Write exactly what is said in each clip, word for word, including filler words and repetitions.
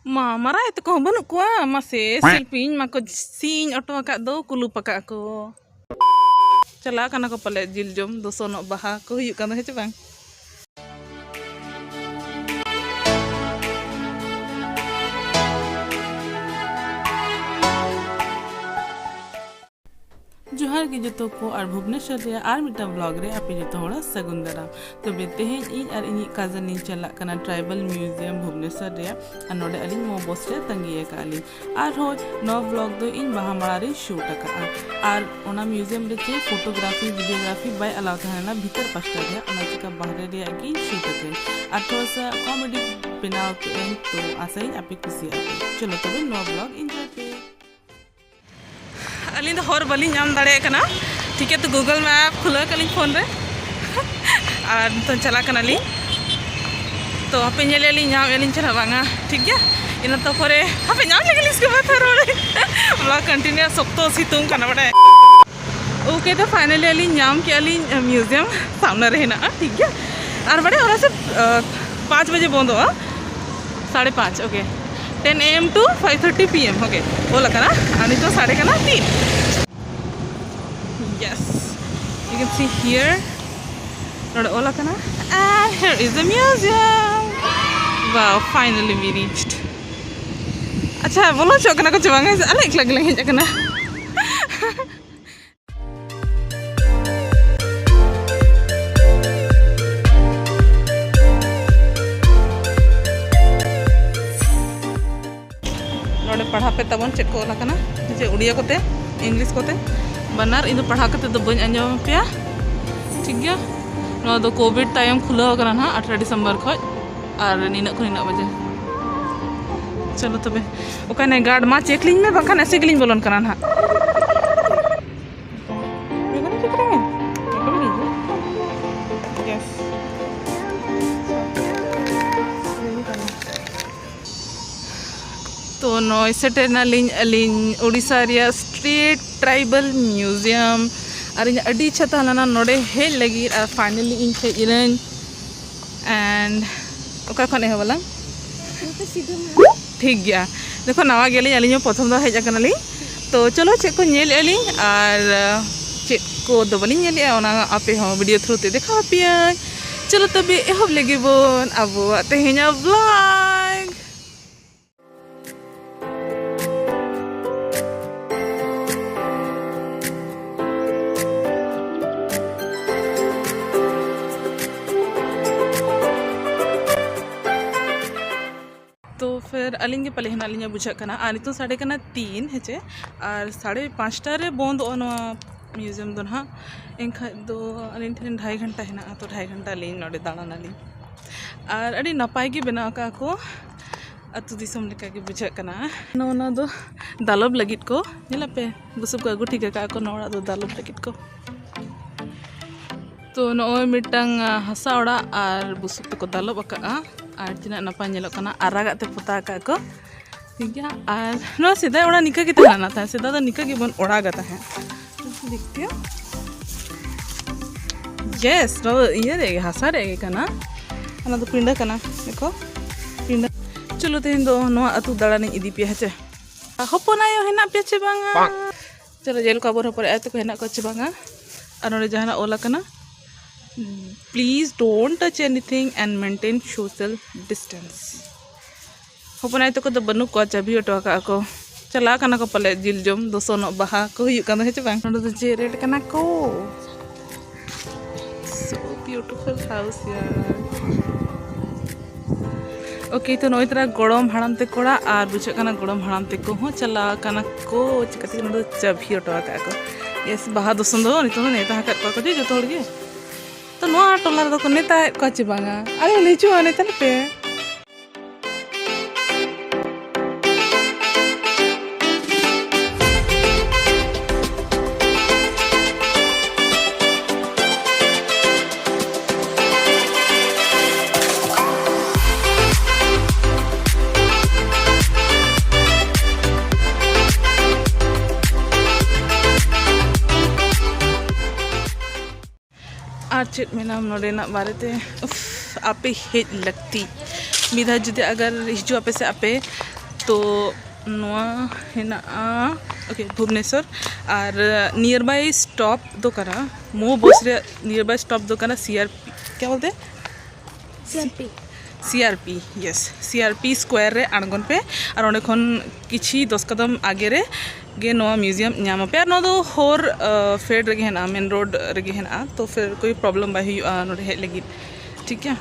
ᱢᱟ, ᱢᱟᱨᱟᱭ ᱛᱟᱠᱚ ᱦᱚᱸ ᱵᱟᱹᱱᱩᱜ ᱠᱚᱣᱟ᱾ ᱢᱟᱥᱮ, ᱥᱤᱞᱯᱤᱧ ᱢᱟᱠᱚ ᱥᱤᱧ ᱚᱴᱚ ᱟᱠᱟᱫ ᱫᱚ, ᱠᱩᱞᱩᱯ ᱟᱠᱟᱫ ᱠᱚ᱾ ᱪᱟᱞᱟᱣ ᱠᱟᱱᱟ ᱠᱚ ᱯᱟᱞᱮ ᱡᱤᱞ ᱡᱚᱢ, ᱫᱚᱥᱚᱱᱚᱜ ᱵᱟᱦᱟ ᱠᱚ ᱦᱩᱭᱩᱜ ᱠᱟᱱ ᱫᱚ, ᱦᱮᱸ ᱪᱮ ᱵᱟᱝ? ᱡᱚᱦᱟᱨ ᱜᱮ ᱡᱚᱛᱚ ᱠᱚ, ᱟᱨ ᱵᱷᱩᱵᱽᱱᱮᱥᱚᱨ ᱨᱮᱭᱟᱜ ᱟᱨ ᱢᱤᱫᱴᱟᱝ vlog ᱨᱮ ᱟᱯᱮ ᱡᱚᱛᱚ ᱦᱚᱲᱟᱜ ᱥᱟᱹᱜᱩᱱ ᱫᱟᱨᱟᱢ᱾ ᱛᱚᱵᱮ ᱛᱮᱦᱮᱧ ᱤᱧ ᱟᱨ ᱤᱧᱤᱡ cousin ᱤᱧ ᱪᱟᱞᱟᱜ ᱠᱟᱱᱟ Tribal Museum ᱵᱷᱩᱵᱽᱱᱮᱥᱚᱨ ᱨᱮᱭᱟᱜ, ᱟᱨ ᱱᱚᱰᱮ ᱟᱹᱞᱤᱧ ᱢᱚ ᱵᱚᱥ ᱨᱮ ᱛᱟᱺᱜᱤ ᱟᱠᱟᱫ ᱞᱤᱧ᱾ ᱟᱨ ᱦᱳᱭ, ᱱᱚᱣᱟ vlog ᱫᱚ ᱤᱧ ᱵᱟᱦᱟ ᱢᱟᱲᱟ ᱨᱤᱧ shoot ᱟᱠᱟᱫᱼᱟ, ᱟᱨ ᱚᱱᱟ museum ᱨᱮ ᱪᱮᱫ photography, videography ᱵᱟᱭ allow ᱛᱟᱦᱮᱱᱟ ᱵᱷᱤᱛᱟᱹᱨ ᱯᱟᱥᱴᱟ ᱨᱮ, ᱚᱱᱟ ᱪᱤᱠᱟ ᱵᱟᱦᱨᱮ ᱨᱮᱭᱟᱜ ᱜᱮ shoot ᱟᱠᱟᱫᱟᱹᱧ᱾ ᱟᱨ ᱛᱷᱚᱲᱟ ᱥᱟ comedy ᱵᱮᱱᱟᱣ ᱠᱮᱫᱟᱹᱧ, ᱛᱚ ᱟᱥᱟᱭᱟᱹᱧ ᱟᱯᱮ ᱠᱩᱥᱤᱭᱟᱜᱼᱟ ᱯᱮ᱾ ᱪᱚᱞᱚ ᱛᱚᱵᱮ ᱱᱚᱣᱟ vlog enjoy ᱯᱮ᱾ ᱟᱹᱞᱤᱧ ᱫᱚ ᱦᱚᱨ ᱵᱟᱹᱞᱤᱧ ᱧᱟᱢ ᱫᱟᱲᱮᱭᱟᱜ ᱠᱟᱱᱟ, ᱴᱷᱤᱠ ᱜᱮᱭᱟ᱾ ᱛᱚ Google Map ᱠᱷᱩᱞᱟᱹᱣ ᱠᱟᱜ ᱞᱤᱧ phone ᱨᱮ, ᱟᱨ ᱱᱤᱛᱚᱝ ᱪᱟᱞᱟᱜ ᱠᱟᱱᱟᱞᱤᱧ᱾ ᱛᱚ ᱦᱟᱯᱮ ᱧᱮᱞᱮᱫ ᱞᱤᱧ ᱧᱟᱢᱮᱫ ᱞᱤᱧ ᱪᱮ ᱵᱟᱝᱟ, ᱴᱷᱤᱠ ᱜᱮᱭᱟ᱾ ᱤᱱᱟᱹ ᱛᱟᱨᱯᱚᱨᱮ ᱦᱟᱯᱮ ᱧᱟᱢ ᱞᱮᱜᱮ ᱞᱤᱧ, ᱥᱚᱠᱛᱚ ᱥᱤᱛᱩᱝ ᱠᱟᱱᱟ ᱵᱟᱰᱟᱭ᱾ Okay, ᱛᱚ finally ᱟᱹᱞᱤᱧ ᱧᱟᱢ ᱠᱮᱜᱼᱟ ᱞᱤᱧ, museum ᱥᱟᱢᱱᱮ ᱨᱮ ᱦᱮᱱᱟᱜᱼᱟ, ᱴᱷᱤᱠ ᱜᱮᱭᱟ᱾ ᱟᱨ ᱵᱟᱰᱟᱭ ᱚᱱᱟ ᱥᱮ, ᱟᱸ, ᱯᱟᱸᱪ ᱵᱟᱡᱮ ᱵᱚᱱᱫᱚᱜᱼᱟ, ᱥᱟᱲᱮ ᱯᱟᱸᱪ, okay, ten A M to five thirty P M, okay, ᱚᱞ ᱟᱠᱟᱱᱟ᱾ ᱟᱨ ᱱᱤᱛᱚᱜ ᱥᱟᱰᱮ ᱠᱟᱱᱟ ᱛᱤᱱ᱾ Yes, you can see here, ᱱᱚᱰᱮ ᱚᱞ ᱟᱠᱟᱱᱟ, and here is the museum. Wow, finally we reached. ᱟᱪᱪᱷᱟ, ᱵᱚᱞᱚ ᱦᱚᱪᱚᱜ ᱠᱟᱱᱟ ᱠᱚ ᱪᱮ ᱵᱟᱝ? ᱟᱞᱮ ᱮᱠᱞᱟ ᱜᱮᱞᱮ ᱦᱮᱡ ᱟᱠᱟᱱᱟ᱾ ᱱᱚᱰᱮ ᱯᱟᱲᱦᱟᱣ ᱯᱮ ᱛᱟᱵᱚᱱ ᱪᱮᱫ ᱠᱚ ᱚᱞ ᱟᱠᱟᱱᱟ, ᱡᱮ ᱩᱲᱤᱭᱟ ᱠᱚᱛᱮ, English ᱠᱚᱛᱮ, ᱵᱟᱱᱟᱨ᱾ ᱤᱧ ᱫᱚ ᱯᱟᱲᱦᱟᱣ ᱠᱟᱛᱮ ᱫᱚ ᱵᱟᱹᱧ ᱟᱸᱡᱚᱢ ᱟᱯᱮᱭᱟ, ᱴᱷᱤᱠ ᱜᱮᱭᱟ? ᱱᱚᱣᱟ ᱫᱚ COVID ᱛᱟᱭᱚᱢ ᱠᱷᱩᱞᱟᱹᱣ ᱟᱠᱟᱱᱟ ᱱᱟᱦᱟᱜ, ᱟᱴᱷᱨᱚ December ᱠᱷᱚᱡ, ᱟᱨ ᱱᱤᱱᱟᱹᱜ ᱠᱷᱚᱱ ᱱᱤᱱᱟᱹᱜ ᱵᱟᱡᱮ᱾ ᱪᱚᱞᱚ ᱛᱚᱵᱮ, ᱚᱠᱟᱭ ᱱᱟᱭ guard? ᱢᱟ check ᱞᱤᱧ ᱢᱮ, ᱵᱟᱝᱠᱷᱟᱱ ᱮᱥᱮ ᱜᱮᱞᱤᱧ ᱵᱚᱞᱚᱱ ᱠᱟᱱᱟ ᱱᱟᱦᱟᱜ᱾ Yes. ᱛᱚ ᱱᱚᱜᱼᱚᱭ ᱥᱮᱴᱮᱨ ᱱᱟᱞᱤᱧ ᱟᱹᱞᱤᱧ ᱳᱰᱤᱥᱟ ᱨᱮᱭᱟᱜ State Tribal Museum, ᱟᱨ ᱤᱧ ᱟᱹᱰᱤ ᱤᱪᱪᱷᱟ ᱛᱟᱦᱮᱸ ᱞᱮᱱᱟ ᱱᱚᱰᱮ ᱦᱮᱡ ᱞᱟᱹᱜᱤᱫ, ᱟᱨ finally ᱤᱧ ᱦᱮᱡ ᱮᱱᱟᱹᱧ᱾ And ᱚᱠᱟ ᱠᱷᱚᱱ ᱮᱦᱚᱵ ᱟᱞᱟᱝ? ᱴᱷᱤᱠ ᱜᱮᱭᱟ, ᱫᱮᱠᱷᱚ, ᱱᱟᱣᱟ ᱜᱮᱭᱟᱞᱤᱧ, ᱟᱹᱞᱤᱧ ᱦᱚᱸ ᱯᱨᱚᱛᱷᱚᱢ ᱫᱚ ᱦᱮᱡ ᱟᱠᱟᱱᱟᱞᱤᱧ᱾ ᱛᱚ ᱪᱚᱞᱚ, ᱪᱮᱫ ᱠᱚ ᱧᱮᱞᱮᱫᱼᱟ ᱞᱤᱧ ᱟᱨ ᱪᱮᱫ ᱠᱚ ᱫᱚ ᱵᱟᱹᱞᱤᱧ ᱧᱮᱞᱮᱫᱼᱟ, ᱚᱱᱟ ᱟᱯᱮ ᱦᱚᱸ ᱵᱷᱤᱰᱤᱭᱳ ᱛᱷᱨᱩ ᱛᱮ ᱫᱮᱠᱷᱟᱣ ᱟᱯᱮᱭᱟᱹᱧ᱾ ᱪᱚᱞᱚ ᱛᱚᱵᱮ, ᱮᱦᱚᱵ ᱞᱮᱜᱮ ᱵᱚᱱ ᱟᱵᱚᱣᱟᱜ ᱛᱮᱦᱮᱧᱟᱜ ᱵᱞᱚᱜ᱾ ᱛᱚ ᱯᱷᱤᱨ ᱟᱹᱞᱤᱧ ᱜᱮ ᱯᱟᱞᱮ ᱦᱮᱱᱟᱜ ᱞᱤᱧᱟ ᱵᱩᱡᱷᱟᱹᱜ ᱠᱟᱱᱟ᱾ ᱟᱨ ᱱᱤᱛᱚᱜ ᱥᱟᱰᱮ ᱠᱟᱱᱟ ᱛᱤᱱ, ᱦᱮᱸ ᱪᱮ? ᱟᱨ ᱥᱟᱲᱮ ᱯᱟᱸᱪᱴᱟ ᱨᱮ ᱵᱚᱱᱫᱚᱜᱼᱟ ᱱᱚᱣᱟ ᱢᱤᱭᱩᱡᱤᱭᱟᱢ ᱫᱚ ᱱᱟᱦᱟᱜ᱾ ᱮᱱᱠᱷᱟᱡ ᱫᱚ ᱟᱹᱞᱤᱧ ᱴᱷᱮᱱ ᱰᱷᱟᱭ ᱜᱷᱚᱱᱴᱟ ᱦᱮᱱᱟᱜᱼᱟ, ᱛᱚ ᱰᱷᱟᱭ ᱜᱷᱚᱱᱴᱟ ᱟᱹᱞᱤᱧ ᱱᱚᱰᱮ ᱫᱟᱬᱟᱱᱟᱞᱤᱧ᱾ ᱟᱨ ᱟᱹᱰᱤ ᱱᱟᱯᱟᱭ ᱜᱮ ᱵᱮᱱᱟᱣ ᱟᱠᱟᱫᱼᱟ ᱠᱚ, ᱟᱹᱛᱩ ᱫᱤᱥᱚᱢ ᱞᱮᱠᱟ ᱜᱮ ᱵᱩᱡᱷᱟᱹᱜ ᱠᱟᱱᱟ᱾ ᱱᱚᱣᱟ ᱫᱚ ᱫᱟᱞᱚᱵ ᱞᱟᱹᱜᱤᱫ ᱠᱚ, ᱧᱮᱞ ᱟᱯᱮ, ᱵᱩᱥᱩᱵ ᱠᱚ ᱟᱹᱜᱩ ᱴᱷᱤᱠ ᱟᱠᱟᱫᱼᱟ ᱠᱚ ᱱᱚᱣᱟ ᱚᱲᱟᱜ ᱫᱚ ᱫᱟᱞᱚᱵ ᱞᱟᱹᱜᱤᱫ ᱠᱚ᱾ ᱛᱚ ᱱᱚᱜᱼᱚᱭ ᱢᱤᱫᱴᱟᱝ, ᱟ, ᱦᱟᱥᱟ ᱚᱲᱟᱜ ᱟᱨ ᱵᱩᱥᱩᱵ ᱛᱮᱠᱚ ᱫᱟᱞᱚᱵ ᱟᱠᱟᱫᱼᱟ᱾ ᱟᱨ ᱛᱤᱱᱟᱹᱜ ᱱᱟᱯᱟᱭ ᱧᱮᱞᱚᱜ ᱠᱟᱱᱟ, ᱟᱨᱟᱜᱟᱜ ᱛᱮ ᱯᱚᱛᱟᱣ ᱟᱠᱟᱫ ᱠᱚ᱾ ᱴᱷᱤᱠ ᱜᱮᱭᱟ, ᱟᱨ ᱱᱚᱣᱟ ᱥᱮᱫᱟᱭ ᱚᱲᱟᱜ ᱱᱤᱝᱠᱟᱹ ᱜᱮ ᱛᱟᱦᱮᱸ ᱞᱮᱱᱟ ᱛᱟᱦᱮᱸᱫ, ᱥᱮᱫᱟᱭ ᱫᱚ ᱱᱤᱝᱠᱟᱹ ᱜᱮᱵᱚᱱ ᱚᱲᱟᱜᱟ ᱛᱟᱦᱮᱸᱫ᱾ ᱫᱮᱠᱷᱛᱮ ᱦᱚ? ᱭᱮᱥ, ᱱᱚᱣᱟ ᱫᱚ ᱤᱭᱟᱹ ᱨᱮ, ᱦᱟᱥᱟ ᱨᱮ ᱜᱮ ᱠᱟᱱᱟ᱾ ᱚᱱᱟ ᱫᱚ ᱯᱤᱸᱰᱟᱹ ᱠᱟᱱᱟ, ᱫᱮᱠᱷᱚ, ᱯᱤᱸᱰᱟᱹ᱾ ᱪᱚᱞᱚ, ᱛᱮᱦᱮᱧ ᱫᱚ ᱱᱚᱣᱟ ᱟᱹᱛᱩ ᱫᱟᱬᱟᱱᱤᱧ ᱤᱫᱤ ᱯᱮᱭᱟ, ᱦᱮᱸ ᱪᱮ? ᱦᱚᱯᱚᱱ ᱟᱭᱳ ᱦᱮᱱᱟᱜ ᱯᱮᱭᱟ ᱪᱮ ᱵᱟᱝᱟ? ᱵᱟᱝ᱾ ᱪᱚᱞᱚ, ᱧᱮᱞ ᱠᱚᱣᱟ ᱵᱚᱱ ᱦᱚᱯᱚᱱ ᱟᱭᱳ ᱛᱟᱠᱚ ᱦᱮᱱᱟᱜ ᱠᱚᱣᱟ ᱪᱮ ᱵᱟᱝᱟ᱾ ᱟᱨ ᱱᱚᱰᱮ ᱡᱟᱦᱟᱱᱟᱜ ᱚᱞ ᱟᱠᱟᱱᱟ, "Please don't touch anything and maintain social distance." ᱦᱚᱯᱚᱱ ᱟᱭᱳ ᱛᱟᱠᱚ ᱫᱚ ᱵᱟᱹᱱᱩᱜ ᱠᱚᱣᱟ, ᱪᱟᱹᱵᱤ ᱦᱚᱴᱚ ᱟᱠᱟᱫᱼᱟ ᱠᱚ᱾ ᱪᱟᱞᱟᱣ ᱠᱟᱱᱟ ᱠᱚ ᱯᱟᱞᱮ ᱡᱤᱞ ᱡᱚᱢ, ᱫᱚᱥᱚᱱᱚᱜ ᱵᱟᱦᱟ ᱠᱚ ᱦᱩᱭᱩᱜ ᱠᱟᱱᱟ, ᱦᱮᱸ ᱪᱮ ᱵᱟᱝ? ᱱᱚᱰᱮ ᱫᱚ ᱡᱮᱨᱮᱲ ᱠᱟᱱᱟ ᱠᱚ᱾ So beautiful house, ᱭᱟᱨ᱾ ᱳᱠᱮ, ᱛᱚ ᱱᱚᱜᱼᱚᱭ ᱛᱚᱨᱟ ᱜᱚᱲᱚᱢ ᱦᱟᱲᱟᱢ ᱛᱮᱠᱚ ᱚᱲᱟᱜ ᱟᱨ ᱵᱩᱡᱷᱟᱹᱜ ᱠᱟᱱᱟ ᱜᱚᱲᱚᱢ ᱦᱟᱲᱟᱢ ᱛᱮᱠᱚ ᱦᱚᱸ ᱪᱟᱞᱟᱣ ᱠᱟᱱᱟ ᱠᱚ᱾ ᱪᱤᱠᱟᱹᱛᱮ ᱱᱚᱰᱮ ᱫᱚ ᱪᱟᱹᱵᱷᱤ ᱦᱚᱴᱚ ᱟᱠᱟᱫᱼᱟ ᱠᱚ᱾ ᱭᱮᱥ, ᱵᱟᱦᱟ ᱫᱚᱥᱚᱱ ᱫᱚ ᱱᱤᱛᱚᱝ ᱫᱚ ᱱᱮᱣᱛᱟ ᱟᱠᱟᱫ ᱠᱚᱣᱟ ᱠᱚ ᱡᱮ ᱡᱚᱛᱚ ᱦᱚᱲ ᱜᱮ᱾ ᱛᱚ ᱱᱚᱣᱟ ᱴᱚᱞᱟ ᱨᱮᱫᱚ ᱠᱚ ᱱᱮᱣᱛᱟᱭᱮᱫ ᱠᱚᱣᱟ ᱪᱮ ᱵᱟᱝᱟ? ᱟᱞᱮ ᱦᱚᱸᱞᱮ ᱦᱤᱡᱩᱜᱼᱟ, ᱱᱮᱣᱛᱟ ᱞᱮᱯᱮ᱾ ᱟᱨ ᱪᱮᱫ ᱢᱮᱱᱟᱢ ᱱᱚᱰᱮᱱᱟᱜ ᱵᱟᱨᱮᱛᱮ? ᱩᱯᱷ, ᱟᱯᱮ ᱦᱮᱡ ᱞᱟᱹᱠᱛᱤ᱾ ᱢᱤᱫ ᱫᱷᱟᱣ ᱡᱩᱫᱤ ᱟᱜᱟᱨ ᱦᱤᱡᱩᱜ ᱟᱯᱮ ᱥᱮ ᱟᱯᱮ, ᱛᱚ ᱱᱚᱣᱟ ᱦᱮᱱᱟᱜᱼᱟ, ᱳᱠᱮ, ᱵᱷᱩᱵᱽᱱᱮᱥᱚᱨ᱾ ᱟᱨ nearby stop ᱫᱚ ᱠᱟᱱᱟ, ᱢᱳ ᱵᱚᱥ ᱨᱮᱭᱟᱜ nearby stop ᱫᱚ ᱠᱟᱱᱟ ᱥᱤ ᱟᱨ ᱯᱤ, ᱠᱭᱟ ᱵᱚᱞᱛᱮ? ᱥᱤ ᱟᱨ ᱯᱤ᱾ ᱥᱤ ᱟᱨ ᱯᱤ, ᱭᱮᱥ, ᱥᱤ ᱟᱨ ᱯᱤ ᱥᱠᱚᱭᱟᱨ ᱨᱮ ᱟᱬᱜᱚᱱ ᱯᱮ᱾ ᱟᱨ ᱚᱸᱰᱮ ᱠᱷᱚᱱ ᱠᱤᱪᱷᱤ ᱫᱚᱥ ᱠᱟᱫᱟᱢ ᱟᱜᱮ ᱨᱮ ᱜᱮ ᱱᱚᱣᱟ ᱢᱤᱭᱩᱡᱤᱭᱟᱢ ᱧᱟᱢ ᱟᱯᱮ᱾ ᱟᱨ ᱱᱚᱣᱟ ᱫᱚ ᱦᱚᱨ, ᱟ, ᱯᱷᱮᱰ ᱨᱮᱜᱮ ᱦᱮᱱᱟᱜᱼᱟ, ᱢᱮᱱ ᱨᱳᱰ ᱨᱮᱜᱮ ᱦᱮᱱᱟᱜᱼᱟ᱾ ᱛᱚ ᱯᱷᱤᱨ ᱠᱳᱭ ᱯᱨᱚᱵᱞᱮᱢ ᱵᱟᱭ ᱦᱩᱭᱩᱜᱼᱟ ᱱᱚᱰᱮ ᱦᱮᱡ ᱞᱟᱹᱜᱤᱫ, ᱴᱷᱤᱠ ᱜᱮᱭᱟ᱾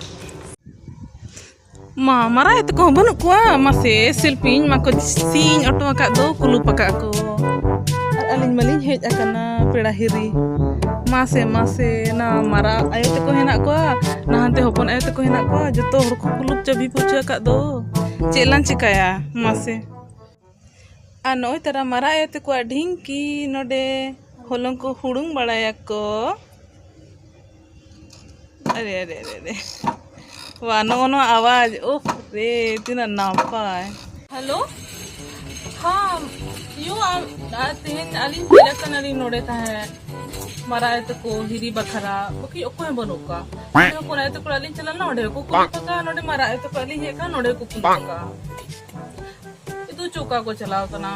ᱢᱟ, ᱢᱟᱨᱟᱜ ᱟᱭᱳ ᱛᱟᱠᱚ ᱦᱚᱸ ᱵᱟᱹᱱᱩᱜ ᱠᱚᱣᱟ᱾ ᱢᱟᱥᱮ, ᱥᱤᱞᱯᱤᱧ ᱢᱟᱠᱚ ᱥᱤᱧ ᱚᱴᱚ ᱟᱠᱟᱫ ᱫᱚ, ᱠᱩᱞᱩᱯ ᱟᱠᱟᱫ ᱠᱚ᱾ ᱟᱨ ᱟᱹᱞᱤᱧ ᱢᱟᱞᱤᱧ ᱦᱮᱡ ᱟᱠᱟᱱᱟ ᱯᱮᱲᱟ ᱦᱤᱨᱤ᱾ ᱢᱟᱥᱮ, ᱢᱟᱥᱮ, ᱱᱟ ᱢᱟᱨᱟᱜ ᱟᱭᱳ ᱛᱟᱠᱚ ᱦᱮᱱᱟᱜ ᱠᱚᱣᱟ, ᱱᱟ ᱦᱟᱱᱛᱮ ᱦᱚᱯᱚᱱ ᱟᱭᱳ ᱛᱟᱠᱚ ᱦᱮᱱᱟᱜ ᱠᱚᱣᱟ, ᱡᱚᱛᱚ ᱦᱚᱲ ᱠᱚ ᱠᱩᱞᱩᱯ ᱪᱟᱹᱵᱤ ᱯᱩᱪᱟᱹ ᱟᱠᱟᱫ ᱫᱚ᱾ ᱪᱮᱫ ᱞᱟᱝ ᱪᱤᱠᱟᱹᱭᱟ ᱢᱟᱥᱮ? ᱟᱨ ᱱᱚᱜᱼᱚᱭ ᱛᱟᱨᱟ ᱢᱟᱨᱟᱜ ᱟᱭᱳ ᱛᱟᱠᱚᱣᱟᱜ ᱰᱷᱤᱝᱠᱤ, ᱱᱚᱰᱮ ᱦᱚᱞᱚᱝ ᱠᱚ ᱦᱩᱲᱩᱝ ᱵᱟᱲᱟᱭᱟᱠᱚ᱾ ᱟᱨᱮ, ᱟᱨᱮ, ᱟᱨᱮ, ᱟᱨᱮ᱾ ᱣᱟ, ᱱᱚᱜᱼᱚ ᱱᱚᱣᱟ ᱟᱣᱟᱡᱽ, ᱩᱯᱷ ᱨᱮ, ᱛᱤᱱᱟᱹᱜ ᱱᱟᱯᱟᱭ᱾ ᱦᱮᱞᱳ? ᱦᱮᱸ, ᱭᱳ, ᱟ-, ᱟ-, ᱛᱮᱦᱮᱧ ᱟᱹᱞᱤᱧ ᱦᱮᱡ ᱟᱠᱟᱱᱟᱞᱤᱧ ᱱᱚᱰᱮ ᱛᱟᱦᱮᱸᱫ, ᱢᱟᱨᱟᱜ ᱟᱭᱳ ᱛᱟᱠᱚ ᱦᱤᱨᱤ ᱵᱟᱠᱷᱨᱟ, ᱵᱟᱹᱠᱤ ᱚᱠᱚᱭ ᱦᱚᱸ ᱵᱟᱹᱱᱩᱜ ᱠᱚᱣᱟ᱾ ᱚᱸᱰᱮ ᱦᱚᱯᱚᱱ ᱟᱭᱳ ᱛᱟᱠᱚ ᱚᱲᱟᱜ ᱞᱤᱧ ᱪᱟᱞᱟᱣ ᱞᱮᱱᱟ, ᱚᱸᱰᱮ ᱦᱚᱸᱠᱚ ᱠᱩᱞᱤ ᱠᱟᱠᱟ, ᱱᱚᱰᱮ ᱢᱟᱨᱟᱜ ᱟᱭᱳ ᱛᱟᱠᱚ ᱚᱲᱟᱜ ᱞᱤᱧ ᱦᱮᱡ ᱟᱠᱟᱱᱟ, ᱱᱚᱰᱮ ᱦᱚᱸᱠᱚ ᱠᱩᱞᱤ ᱠᱟᱠᱟ᱾ ᱤᱫᱩ ᱦᱚᱪᱚ ᱠᱚᱣᱟ ᱠᱚ ᱪᱟᱞᱟᱣ ᱠᱟᱱᱟ᱾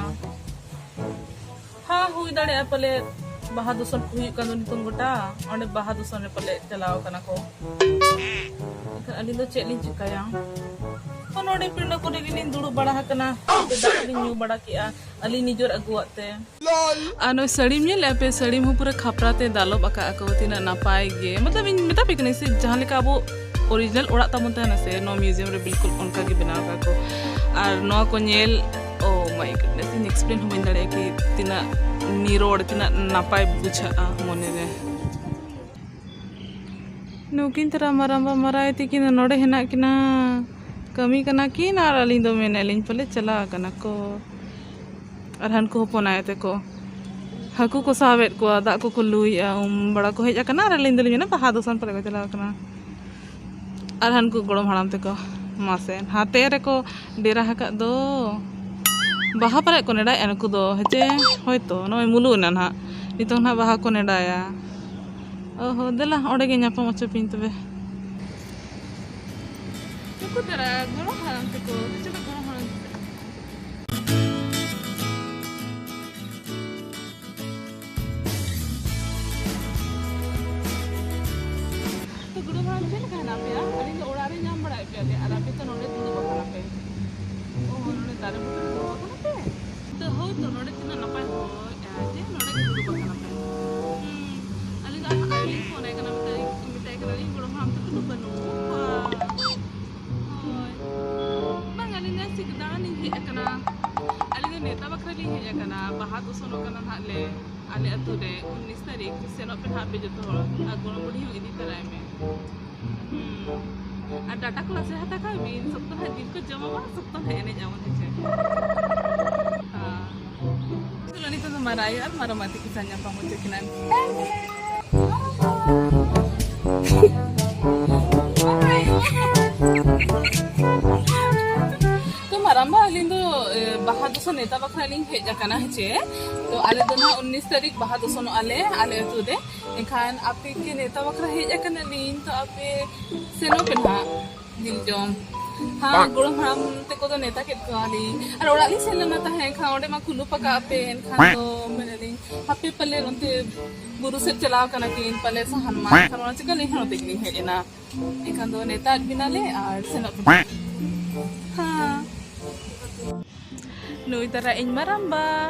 ᱦᱮᱸ, ᱦᱩᱭ ᱫᱟᱲᱮᱭᱟᱜᱼᱟ ᱯᱟᱞᱮ ᱵᱟᱦᱟ ᱫᱩᱥᱚᱱ ᱠᱚ ᱦᱩᱭᱩᱜ ᱠᱟᱱ ᱫᱚ ᱱᱤᱛᱚᱝ ᱜᱚᱴᱟ, ᱚᱸᱰᱮ ᱵᱟᱦᱟ ᱫᱩᱥᱚᱱ ᱨᱮ ᱯᱟᱞᱮ ᱪᱟᱞᱟᱣ ᱠᱟᱱᱟ ᱠᱚ᱾ ᱮᱱᱠᱷᱟᱱ ᱟᱹᱞᱤᱧ ᱫᱚ ᱪᱮᱫ ᱞᱤᱧ ᱪᱤᱠᱟᱹᱭᱟ? ᱛᱚ ᱱᱚᱰᱮ ᱯᱤᱸᱰᱟᱹ ᱠᱚᱨᱮ ᱜᱮᱞᱤᱧ ᱫᱩᱲᱩᱵ ᱵᱟᱲᱟ ᱟᱠᱟᱱᱟ, ᱫᱟᱜ ᱠᱚᱞᱤᱧ ᱧᱩ ᱵᱟᱲᱟ ᱠᱮᱜᱼᱟ ᱟᱹᱞᱤᱧ ᱱᱤᱡᱮᱨ ᱟᱹᱜᱩᱣᱟᱜ ᱛᱮ᱾ ᱟᱨ ᱱᱚᱜᱼᱚᱭ ᱥᱟᱹᱲᱤᱢ ᱧᱮᱞᱮᱫᱼᱟ ᱯᱮ, ᱥᱟᱹᱲᱤᱢ ᱦᱚᱸ ᱯᱩᱨᱟᱹ ᱠᱷᱟᱯᱨᱟ ᱛᱮ ᱫᱟᱞᱚᱵ ᱟᱠᱟᱫ ᱟᱠᱚ, ᱛᱤᱱᱟᱹᱜ ᱱᱟᱯᱟᱭ ᱜᱮ᱾ ᱢᱚᱛᱞᱚᱵ ᱤᱧ ᱢᱮᱛᱟ ᱯᱮ ᱠᱟᱹᱱᱟᱹᱧ ᱥᱮ, ᱡᱟᱦᱟᱸ ᱞᱮᱠᱟ ᱟᱵᱚ ᱚᱨᱤᱡᱤᱱᱟᱞ ᱚᱲᱟᱜ ᱛᱟᱵᱚᱱ ᱛᱟᱦᱮᱱᱟ ᱥᱮ, ᱱᱚᱣᱟ ᱢᱤᱭᱩᱡᱤᱭᱟᱢ ᱨᱮ ᱵᱤᱞᱠᱩᱞ ᱚᱱᱠᱟ ᱜᱮ ᱵᱮᱱᱟᱣ ᱟᱠᱟᱫ ᱠᱚ᱾ ᱟᱨ ᱱᱚᱣᱟ ᱠᱚ ᱧᱮᱞ, ᱳ ᱢᱟᱭ ᱜᱩᱰᱱᱮᱥ, ᱤᱧ ᱮᱠᱥᱯᱞᱮᱱ ᱦᱚᱸ ᱵᱟᱹᱧ ᱫᱟᱲᱮᱭᱟᱜᱼᱟ ᱠᱤ ᱛᱤᱱᱟᱹᱜ ᱱᱤᱨᱚᱲ, ᱛᱤᱱᱟᱹᱜ ᱱᱟᱯᱟᱭ ᱵᱩᱡᱷᱟᱹᱜᱼᱟ ᱢᱚᱱᱮ ᱨᱮ᱾ ᱱᱩᱠᱤᱱ ᱛᱟᱨᱟ ᱢᱟᱨᱟᱝᱵᱟ ᱢᱟᱨᱟᱭ ᱛᱤᱠᱤᱱ ᱱᱚᱰᱮ ᱦᱮᱱᱟᱜ ᱠᱤᱱᱟ, ᱠᱟᱹᱢᱤ ᱠᱟᱱᱟ ᱠᱤᱱ, ᱟᱨ ᱟᱹᱞᱤᱧ ᱫᱚ ᱢᱮᱱᱮᱫ ᱞᱤᱧ ᱯᱟᱞᱮ ᱪᱟᱞᱟᱣ ᱟᱠᱟᱱᱟ ᱠᱚ᱾ ᱟᱨ ᱦᱟᱱᱠᱩ ᱦᱚᱯᱚᱱ ᱟᱭᱳ ᱛᱟᱠᱚ ᱦᱟᱹᱠᱩ ᱠᱚ ᱥᱟᱵᱮᱫ ᱠᱚᱣᱟ, ᱫᱟᱜ ᱠᱚᱠᱚ ᱞᱩᱭᱮᱫᱼᱟ, ᱩᱢ ᱵᱟᱲᱟ ᱠᱚ ᱦᱮᱡ ᱟᱠᱟᱱᱟ, ᱟᱨ ᱟᱹᱞᱤᱧ ᱫᱚᱞᱤᱧ ᱢᱮᱱᱟ ᱵᱟᱦᱟ ᱫᱚᱥᱚᱱ ᱯᱟᱞᱮ ᱠᱚ ᱪᱟᱞᱟᱣ ᱟᱠᱟᱱᱟ᱾ ᱟᱨ ᱦᱟᱱᱠᱩ ᱜᱚᱲᱚᱢ ᱦᱟᱲᱟᱢ ᱛᱟᱠᱚ ᱢᱟᱥᱮ ᱦᱟᱛᱮ ᱨᱮᱠᱚ ᱰᱮᱨᱟ ᱟᱠᱟᱫ ᱫᱚ᱾ ᱵᱟᱦᱟ ᱯᱟᱞᱮᱫ ᱠᱚ ᱱᱮᱰᱟᱭᱮᱫᱼᱟ ᱱᱩᱠᱩ ᱫᱚ, ᱦᱮᱸᱪᱮ? ᱦᱳᱭᱛᱳ ᱱᱚᱜᱼᱚᱭ ᱢᱩᱞᱩᱜ ᱮᱱᱟ ᱱᱟᱦᱟᱜ, ᱱᱤᱛᱚᱝ ᱱᱟᱦᱟᱜ ᱵᱟᱦᱟ ᱠᱚ ᱱᱮᱰᱟᱭᱟ᱾ ᱚ ᱦᱚ, ᱫᱮᱞᱟ ᱚᱸᱰᱮ ᱜᱮ ᱧᱟᱯᱟᱢ ᱦᱚᱪᱚ ᱯᱮᱧ ᱛᱚᱵᱮ᱾ ᱩᱱᱠᱩ ᱛᱟᱨᱟ ᱜᱚᱲᱚᱢ ᱦᱟᱲᱟᱢ ᱛᱟᱠᱚ, ᱪᱚᱞᱚ ᱜᱚᱲᱚᱢ ᱦᱟᱲᱟᱢ ᱛᱟᱠᱚ᱾ ᱛᱚ ᱜᱚᱲᱚᱢ ᱦᱟᱲᱟᱢ, ᱪᱮᱫ ᱞᱮᱠᱟ ᱦᱮᱱᱟᱜ ᱯᱮᱭᱟ? ᱟᱹᱞᱤᱧ ᱫᱚ ᱚᱲᱟᱜ ᱨᱮ ᱧᱟᱢ ᱵᱟᱲᱟᱭᱮᱫ ᱯᱮᱭᱟᱞᱮ, ᱟᱨ ᱟᱯᱮ ᱛᱚ ᱱᱚᱰᱮ ᱫᱩᱲᱩᱵ ᱟᱠᱟᱱᱟ ᱯᱮ᱾ ᱚ, ᱱᱚᱰᱮ ᱫᱟᱨᱮ ᱵᱩᱴᱟᱹ ᱨᱮ ᱫᱩᱲᱩᱵ ᱟᱠᱟᱱᱟ ᱯᱮ? ᱛᱚ ᱦᱳᱭ ᱛᱚ, ᱱᱚᱰᱮ ᱛᱤᱱᱟᱹᱜ ᱱᱟᱯᱟᱭ ᱦᱚᱭ ᱟᱨ ᱡᱮ ᱱᱚᱰᱮ ᱜᱮ ᱫᱩᱲᱩᱵ ᱟᱠᱟᱱᱟ ᱯᱮ᱾ ᱦᱩᱸ, ᱟᱹᱞᱤᱧ ᱫᱚ ᱟᱨ ᱟᱭᱳ ᱞᱤᱧ ᱯᱷᱳᱱ ᱟᱭ ᱠᱟᱱᱟ, ᱢᱮᱛᱟᱭ, ᱢᱮᱛᱟᱭ ᱠᱟᱱᱟᱞᱤᱧ, ᱜᱚᱲᱚᱢ ᱦᱟᱲᱟᱢ ᱛᱟᱠᱚ ᱫᱚ ᱵᱟᱹᱱᱩᱜ ᱠᱚᱣᱟ᱾ ᱦᱳᱭ᱾ ᱵᱟᱝ, ᱟᱹᱞᱤᱧ ᱫᱚ ᱥᱤᱠ ᱫᱟᱬᱟᱱ ᱞᱤᱧ ᱦᱮᱡ ᱟᱠᱟᱱᱟ᱾ ᱟᱹᱞᱤᱧ ᱫᱚ ᱱᱮᱣᱛᱟ ᱵᱟᱠᱷᱨᱟ ᱞᱤᱧ ᱦᱮᱡ ᱟᱠᱟᱱᱟ᱾ ᱵᱟᱦᱟ ᱫᱚᱥᱚᱱᱚᱜ ᱠᱟᱱᱟ ᱱᱟᱦᱟᱜ ᱞᱮ, ᱟᱞᱮ ᱟᱹᱛᱩ ᱨᱮ, ᱩᱱᱤᱥ ᱛᱟᱹᱨᱤᱠᱷ᱾ ᱥᱮᱱᱚᱜ ᱯᱮ ᱱᱟᱦᱟᱜ ᱟᱯᱮ ᱡᱚᱛᱚ ᱦᱚᱲ᱾ ᱟᱨ ᱜᱚᱲᱚᱢ ᱵᱩᱰᱷᱤ ᱦᱚᱸ ᱤᱫᱤ ᱛᱚᱨᱟᱭ ᱢᱮ᱾ ᱦᱩᱸ᱾ ᱟᱨ ᱰᱟᱴᱟ ᱠᱚ ᱞᱟᱥᱮᱨ ᱦᱟᱛᱟᱲ ᱠᱟᱜ ᱵᱤᱱ, ᱥᱚᱠᱛᱚ ᱱᱟᱦᱟᱜ ᱡᱤᱞ ᱠᱚ ᱡᱚᱢ ᱟᱵᱚᱱ, ᱥᱚᱠᱛᱚ ᱱᱟᱦᱟᱜ ᱮᱱᱮᱡ ᱟᱵᱚᱱ, ᱦᱮᱸ ᱪᱮ? ᱦᱮᱸ᱾ ᱪᱚᱞᱚ, ᱱᱤᱛᱚᱜ ᱫᱚ ᱢᱟᱨᱟᱝ ᱟᱭᱳ ᱟᱨ ᱢᱟᱨᱟᱝ ᱵᱟ ᱛᱟᱹᱠᱤᱱ ᱥᱟᱶ ᱧᱟᱯᱟᱢ ᱦᱚᱪᱚ ᱠᱤᱱᱟ᱾ ᱛᱚ ᱢᱟᱨᱟᱝ ᱵᱟ, ᱟᱹᱞᱤᱧ ᱫᱚ, ᱮ, ᱵᱟᱦᱟ ᱫᱚᱥᱚᱱ ᱱᱮᱣᱛᱟ ᱵᱟᱠᱷᱨᱟ ᱞᱤᱧ ᱦᱮᱡ ᱟᱠᱟᱱᱟ, ᱦᱮᱸ ᱪᱮ? ᱛᱚ ᱟᱞᱮ ᱫᱚ ᱱᱟᱦᱟᱜ ᱩᱱᱤᱥ ᱛᱟᱹᱨᱤᱠᱷ ᱵᱟᱦᱟ ᱫᱚᱥᱚᱱᱚᱜ ᱟᱞᱮ, ᱟᱞᱮ ᱟᱹᱛᱩ ᱨᱮ᱾ ᱮᱱᱠᱷᱟᱱ ᱟᱯᱮ ᱜᱮ ᱱᱮᱣᱛᱟ ᱵᱟᱠᱷᱨᱟ ᱦᱮᱡ ᱟᱠᱟᱱᱟᱞᱤᱧ, ᱛᱚ ᱟᱯᱮ ᱥᱮᱱᱚᱜ ᱯᱮ ᱱᱟᱦᱟᱜ ᱡᱤᱞ ᱡᱚᱢ᱾ ᱦᱮᱸ, ᱜᱚᱲᱚᱢ ᱦᱟᱲᱟᱢ ᱛᱮᱠᱚ ᱫᱚ ᱱᱮᱣᱛᱟ ᱠᱮᱫ ᱠᱚᱣᱟᱞᱤᱧ᱾ ᱟᱨ ᱚᱲᱟᱜ ᱞᱤᱧ ᱥᱮᱱ ᱞᱮᱱᱟ ᱛᱟᱦᱮᱸ, ᱮᱱᱠᱷᱟᱱ ᱚᱸᱰᱮ ᱢᱟ ᱠᱚ ᱞᱩᱯ ᱟᱠᱟᱫ ᱯᱮ, ᱮᱱᱠᱷᱟᱱ ᱫᱚ ᱢᱮᱱᱮᱫ ᱞᱤᱧ, ᱦᱟᱯᱮ ᱯᱟᱞᱮ ᱚᱱᱛᱮ ᱵᱩᱨᱩ ᱥᱮᱫ ᱪᱟᱞᱟᱣ ᱠᱟᱱᱟ ᱠᱤᱱ ᱯᱟᱞᱮ ᱥᱟᱦᱟᱱ ᱢᱟᱜ, ᱮᱱᱠᱷᱟᱱ ᱚᱱᱟ ᱪᱤᱠᱟᱹ ᱟᱹᱞᱤᱧ ᱦᱚᱸ ᱱᱚᱛᱮ ᱜᱮᱞᱤᱧ ᱦᱮᱡ ᱮᱱᱟ᱾ ᱮᱱᱠᱷᱟᱱ ᱫᱚ ᱱᱮᱣᱛᱟᱭᱮᱫ ᱵᱤᱱᱟᱞᱮ ᱟᱨ ᱥᱮᱱᱚᱜ ᱯᱮ᱾ ᱦᱮᱸ᱾ ᱱᱩᱭ ᱛᱟᱨᱟ ᱤᱧ ᱢᱟᱨᱟᱝ ᱵᱟ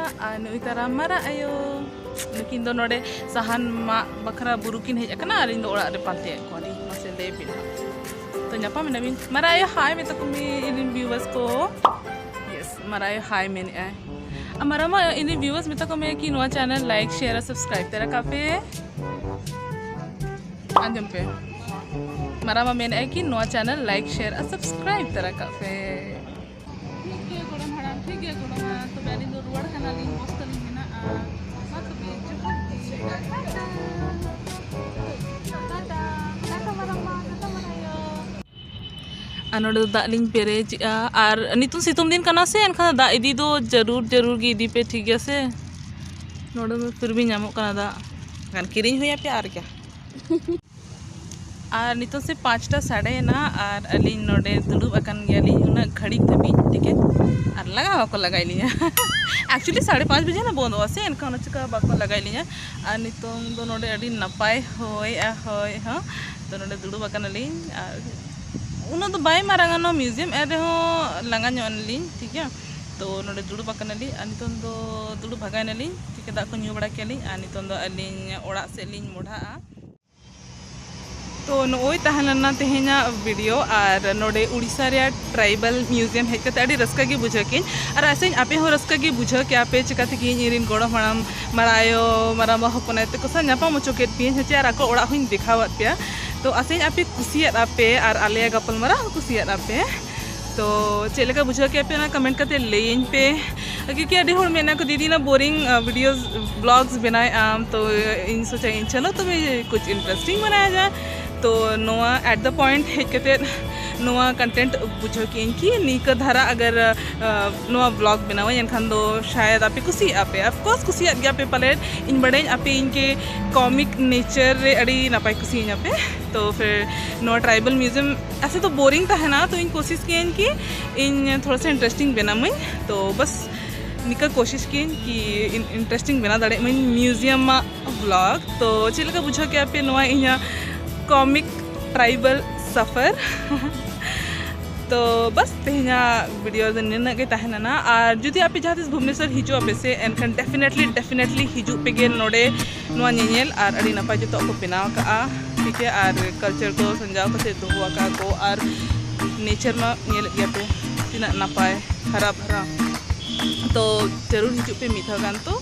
ᱟᱨ ᱱᱩᱭ ᱛᱟᱨᱟ ᱢᱟᱨᱟᱝ ᱟᱭᱳ᱾ ᱱᱩᱠᱤᱱ ᱫᱚ ᱱᱚᱰᱮ ᱥᱟᱦᱟᱱ ᱢᱟᱜ ᱵᱟᱠᱷᱨᱟ ᱵᱩᱨᱩ ᱠᱤᱱ ᱦᱮᱡ ᱟᱠᱟᱱᱟ ᱟᱨ ᱤᱧ ᱫᱚ ᱚᱲᱟᱜ ᱨᱮ ᱯᱟᱱᱛᱮᱭᱮᱫ ᱠᱚᱣᱟᱞᱤᱧ᱾ ᱢᱟᱥᱮ ᱞᱟᱹᱭ ᱵᱤᱱ ᱦᱟᱸᱜ᱾ ᱛᱚ ᱧᱟᱯᱟᱢ ᱮᱱᱟ ᱵᱤᱱ᱾ ᱢᱟᱨᱟᱝ ᱟᱭᱳ, ᱦᱟᱭ ᱢᱮᱛᱟ ᱠᱚ ᱢᱮ ᱤᱧ ᱨᱮᱱ viewers ᱠᱚ᱾ Yes, ᱢᱟᱨᱟᱝ ᱟᱭᱳ ᱦᱟᱭ ᱢᱮᱱᱮᱫᱼᱟᱭ᱾ ᱟᱨ ᱢᱟᱨᱟᱝ ᱢᱟ ᱤᱧ ᱨᱮᱱ viewers ᱢᱮᱛᱟ ᱠᱚ ᱢᱮ ᱠᱤ ᱱᱚᱣᱟ channel like, share ᱟᱨ subscribe ᱛᱮ ᱨᱟᱠᱟᱵ ᱯᱮ᱾ ᱟᱸᱡᱚᱢ ᱯᱮ᱾ ᱢᱟᱨᱟᱝ ᱢᱟ ᱢᱮᱱᱮᱫᱼᱟᱭ ᱠᱤ ᱱᱚᱣᱟ channel like, share ᱟᱨ subscribe ᱛᱮ ᱨᱟᱠᱟᱵ ᱯᱮ᱾ ᱴᱷᱤᱠ ᱜᱮᱭᱟ ᱜᱚᱲᱚᱢ ᱦᱟᱲᱟᱢ, ᱴᱷᱤᱠ ᱜᱮᱭᱟ ᱜᱚᱲᱚᱢ ᱦᱟᱲᱟᱢ, ᱛᱚᱵᱮ ᱟᱹᱞᱤᱧ ᱫᱚ ᱨᱩᱣᱟᱹᱲ ᱠᱟᱱᱟᱞᱤᱧ, ᱵᱚᱥ ᱛᱟᱹᱞᱤᱧ ᱢᱮᱱᱟᱜᱼᱟ᱾ ᱢᱟ ᱛᱚᱵᱮ ᱡᱚᱦᱟᱨ ᱜᱮ᱾ ᱴᱟᱴᱟ᱾ ᱴᱟᱴᱟ᱾ ᱴᱟᱴᱟ ᱢᱟᱨᱟᱝ ᱢᱟ, ᱴᱟᱴᱟ ᱢᱟᱨᱟᱝ ᱟᱭᱳ᱾ ᱟᱨ ᱱᱚᱰᱮ ᱫᱚ ᱫᱟᱜ ᱞᱤᱧ ᱯᱮᱨᱮᱡᱮᱜᱼᱟ᱾ ᱟᱨ ᱱᱤᱛᱚᱝ ᱥᱤᱛᱩᱝ ᱫᱤᱱ ᱠᱟᱱᱟ ᱥᱮ, ᱮᱱᱠᱷᱟᱱ ᱫᱟᱜ ᱤᱫᱤ ᱫᱚ ᱡᱟᱹᱨᱩᱲ, ᱡᱟᱹᱨᱩᱲ ᱜᱮ ᱤᱫᱤ ᱯᱮ, ᱴᱷᱤᱠ ᱜᱮᱭᱟ ᱥᱮ? ᱱᱚᱰᱮ ᱫᱚ ᱯᱷᱤᱨ ᱵᱷᱤ ᱧᱟᱢᱚᱜ ᱠᱟᱱᱟ ᱫᱟᱜ, ᱮᱱᱠᱷᱟᱱ ᱠᱤᱨᱤᱧ ᱦᱩᱭ ᱟᱯᱮᱭᱟ ᱟᱨ ᱠᱤ᱾ ᱟᱨ ᱱᱤᱛᱚᱜ ᱥᱮ ᱯᱟᱸᱪᱴᱟ ᱥᱟᱰᱮᱭᱮᱱᱟ ᱟᱨ ᱟᱹᱞᱤᱧ ᱱᱚᱰᱮ ᱫᱩᱲᱩᱵ ᱟᱠᱟᱱ ᱜᱮᱭᱟᱞᱤᱧ ᱩᱱᱟᱹᱜ ᱜᱷᱟᱹᱲᱤᱡ ᱫᱷᱟᱹᱵᱤᱡ, ᱴᱷᱤᱠ ᱜᱮᱭᱟ᱾ ᱟᱨ ᱞᱟᱜᱟ ᱵᱟᱠᱚ ᱞᱟᱜᱟᱭᱮᱫ ᱞᱤᱧᱟ᱾ Actually ᱥᱟᱲᱮ ᱯᱟᱸᱪ ᱵᱟᱡᱮ ᱱᱟ ᱵᱚᱱᱫᱚᱜᱼᱟ ᱥᱮ, ᱮᱱᱠᱷᱟᱱ ᱚᱱᱟ ᱪᱤᱠᱟ ᱵᱟᱠᱚ ᱞᱟᱜᱟᱭᱮᱫ ᱞᱤᱧᱟ᱾ ᱟᱨ ᱱᱤᱛᱚᱝ ᱫᱚ ᱱᱚᱰᱮ ᱟᱹᱰᱤ ᱱᱟᱯᱟᱭ ᱦᱚᱭᱮᱜᱼᱟ, ᱦᱚᱭ ᱦᱚᱸ᱾ ᱛᱚ ᱱᱚᱰᱮ ᱫᱩᱲᱩᱵ ᱟᱠᱟᱱᱟᱞᱤᱧ ᱟᱨ ᱩᱱᱟᱹᱜ ᱫᱚ ᱵᱟᱭ ᱢᱟᱨᱟᱝᱟ ᱱᱚᱣᱟ museum, ᱮᱱ ᱨᱮᱦᱚᱸ ᱞᱟᱸᱜᱟ ᱧᱚᱜ ᱮᱱᱟᱞᱤᱧ, ᱴᱷᱤᱠ ᱜᱮᱭᱟ᱾ ᱛᱚ ᱱᱚᱰᱮ ᱫᱩᱲᱩᱵ ᱟᱠᱟᱱᱟᱞᱤᱧ ᱟᱨ ᱱᱤᱛᱚᱝ ᱫᱚ ᱫᱩᱲᱩᱵ ᱵᱷᱟᱜᱟᱭᱮᱱᱟᱞᱤᱧ, ᱴᱷᱤᱠ ᱜᱮᱭᱟ, ᱫᱟᱜ ᱠᱚ ᱧᱩ ᱵᱟᱲᱟ ᱠᱮᱫᱟᱞᱤᱧ ᱟᱨ ᱱᱤᱛᱚᱝ ᱫᱚ ᱟᱹᱞᱤᱧ ᱚᱲᱟᱜ ᱥᱮᱫ ᱞᱤᱧ ᱢᱚᱰᱷᱟᱜᱼᱟ᱾ ᱛᱚ ᱱᱚᱜᱼᱚᱭ ᱛᱟᱦᱮᱸ ᱞᱮᱱᱟ ᱛᱮᱦᱮᱧᱟᱜ video, ᱟᱨ ᱱᱚᱰᱮ ᱩᱲᱤᱥᱥᱟ ᱨᱮᱭᱟᱜ tribal museum ᱦᱮᱡ ᱠᱟᱛᱮ ᱟᱹᱰᱤ ᱨᱟᱹᱥᱠᱟᱹ ᱜᱮ ᱵᱩᱡᱷᱟᱹᱣ ᱠᱮᱫᱟᱹᱧ, ᱟᱨ ᱟᱥᱟᱧ ᱟᱯᱮ ᱦᱚᱸ ᱨᱟᱹᱥᱠᱟᱹ ᱜᱮ ᱵᱩᱡᱷᱟᱹᱣ ᱠᱮᱜᱼᱟ ᱯᱮ, ᱪᱤᱠᱟᱹ ᱛᱮᱜᱮ ᱤᱧ ᱨᱮᱱ ᱜᱚᱲᱚᱢ ᱦᱟᱲᱟᱢ ᱢᱟᱨᱟᱭᱳ ᱢᱟᱨᱟᱝᱵᱟ ᱦᱚᱯᱚᱱ ᱟᱭᱳ ᱛᱟᱠᱚ ᱥᱟᱶ ᱧᱟᱯᱟᱢ ᱦᱚᱪᱚ ᱠᱮᱫ ᱯᱮᱭᱟᱹᱧ ᱦᱮᱸᱪᱮ, ᱟᱨ ᱟᱠᱚ ᱚᱲᱟᱜ ᱦᱚᱸᱧ ᱫᱮᱠᱷᱟᱣᱟᱫ ᱯᱮᱭᱟ᱾ ᱛᱚ ᱟᱥᱟᱧ ᱟᱯᱮ ᱠᱩᱥᱤᱭᱟᱫ ᱟᱯᱮ ᱟᱨ ᱟᱞᱮᱭᱟᱜ ᱜᱟᱯᱟᱞᱢᱟᱨᱟᱣ ᱦᱚᱸ ᱠᱩᱥᱤᱭᱟᱫ ᱟᱯᱮ᱾ ᱛᱚ ᱪᱮᱫ ᱞᱮᱠᱟ ᱵᱩᱡᱷᱟᱹᱣ ᱠᱮᱫ ᱯᱮ ᱚᱱᱟ comment ᱠᱟᱛᱮ ᱞᱟᱹᱭᱟᱹᱧ ᱯᱮ, ᱠᱤᱭᱩᱠᱤ ᱟᱹᱰᱤ ᱦᱚᱲ ᱢᱮᱱᱟ ᱠᱚ ᱫᱤᱫᱤ ᱱᱟ boring videos vlogs ᱵᱮᱱᱟᱣᱮᱫ ᱟᱢ, ᱛᱚ ᱤᱧ ᱥᱚᱪᱟᱭ ᱤᱧ ᱪᱚᱞᱚ ᱛᱚᱵᱮ ᱠᱩᱪ interesting ᱵᱮᱱᱟᱣᱟ ᱡᱟᱭ᱾ ᱛᱚ ᱱᱚᱣᱟ at the point ᱦᱮᱡ ᱠᱟᱛᱮ ᱱᱚᱣᱟ content ᱵᱩᱡᱷᱟᱹᱣ ᱠᱮᱫᱟᱹᱧ ᱠᱤ ᱱᱤᱝᱠᱟᱹ ᱫᱷᱟᱨᱟ ᱟᱜᱟᱨ ᱱᱚᱣᱟ vlog ᱵᱮᱱᱟᱣᱟᱹᱧ ᱮᱱᱠᱷᱟᱱ ᱫᱚ ᱥᱟᱭᱟᱫ ᱟᱯᱮ ᱠᱩᱥᱤᱭᱟᱜᱼᱟ ᱯᱮ, of course ᱠᱩᱥᱤᱭᱟᱜ ᱜᱮᱭᱟ ᱯᱮ ᱯᱟᱞᱮᱫ, ᱤᱧ ᱵᱟᱰᱟᱭᱟᱹᱧ ᱟᱯᱮ ᱤᱧ ᱠᱮ comic nature ᱨᱮ ᱟᱹᱰᱤ ᱱᱟᱯᱟᱭ ᱠᱩᱥᱤᱭᱟᱹᱧᱟ ᱯᱮ᱾ ᱛᱚ ᱯᱷᱤᱨ ᱱᱚᱣᱟ tribal museum ᱮᱥᱮ ᱛᱚ boring ᱛᱟᱦᱮᱱᱟ, ᱛᱚ ᱤᱧ ᱠᱳᱥᱤᱥ ᱠᱮᱫᱟᱹᱧ ᱠᱤ ᱤᱧ ᱛᱷᱚᱲᱟ ᱥᱟ interesting ᱵᱮᱱᱟᱣ ᱢᱟᱹᱧ᱾ ᱛᱚ ᱵᱟᱥ ᱱᱤᱠᱟᱹ ᱠᱳᱥᱤᱥ ᱠᱮᱫᱟᱹᱧ ᱠᱤ interesting ᱵᱮᱱᱟᱣ ᱫᱟᱲᱮᱭᱟᱜ ᱢᱟᱹᱧ museum ᱟᱜ vlog᱾ ᱛᱚ ᱪᱮᱫ ᱞᱮᱠᱟ ᱵᱩᱡᱷᱟᱹᱣ ᱠᱮᱫᱟ ᱯᱮ ᱱᱚᱣᱟ ᱤᱧᱟᱹᱜ comic tribal ᱥᱟᱯᱷᱟᱨ? ᱛᱚ ᱵᱟᱥ ᱛᱮᱦᱮᱧᱟᱜ video ᱫᱚ ᱱᱤᱱᱟᱹᱜ ᱜᱮ ᱛᱟᱦᱮᱸ ᱞᱮᱱᱟ᱾ ᱟᱨ ᱡᱩᱫᱤ ᱟᱯᱮ ᱡᱟᱦᱟᱸ ᱛᱤᱥ ᱵᱷᱩᱵᱽᱱᱮᱥᱚᱨ ᱦᱤᱡᱩᱜ ᱟᱯᱮ ᱥᱮ, ᱮᱱᱠᱷᱟᱱ definitely definitely ᱦᱤᱡᱩᱜ ᱯᱮᱜᱮ ᱱᱚᱰᱮ ᱱᱚᱣᱟ ᱧᱮᱧᱮᱞ᱾ ᱟᱨ ᱟᱹᱰᱤ ᱱᱟᱯᱟᱭ ᱡᱚᱛᱚᱣᱟᱜ ᱠᱚ ᱵᱮᱱᱟᱣ ᱟᱠᱟᱫᱼᱟ, ᱴᱷᱤᱠ ᱜᱮᱭᱟ᱾ ᱟᱨ culture ᱠᱚ ᱥᱟᱡᱟᱣ ᱠᱟᱛᱮ ᱫᱚᱦᱚ ᱟᱠᱟᱫᱼᱟ ᱠᱚ, ᱟᱨ nature ᱢᱟ ᱧᱮᱞᱮᱫ ᱜᱮᱭᱟ ᱯᱮ ᱛᱤᱱᱟᱹᱜ ᱱᱟᱯᱟᱭ ᱦᱟᱨᱟ ᱵᱷᱟᱨᱟ᱾ ᱛᱚ ᱡᱟᱹᱨᱩᱲ ᱦᱤᱡᱩᱜ ᱯᱮ ᱢᱤᱫ ᱫᱷᱟᱣ ᱜᱟᱱ᱾ ᱛᱚ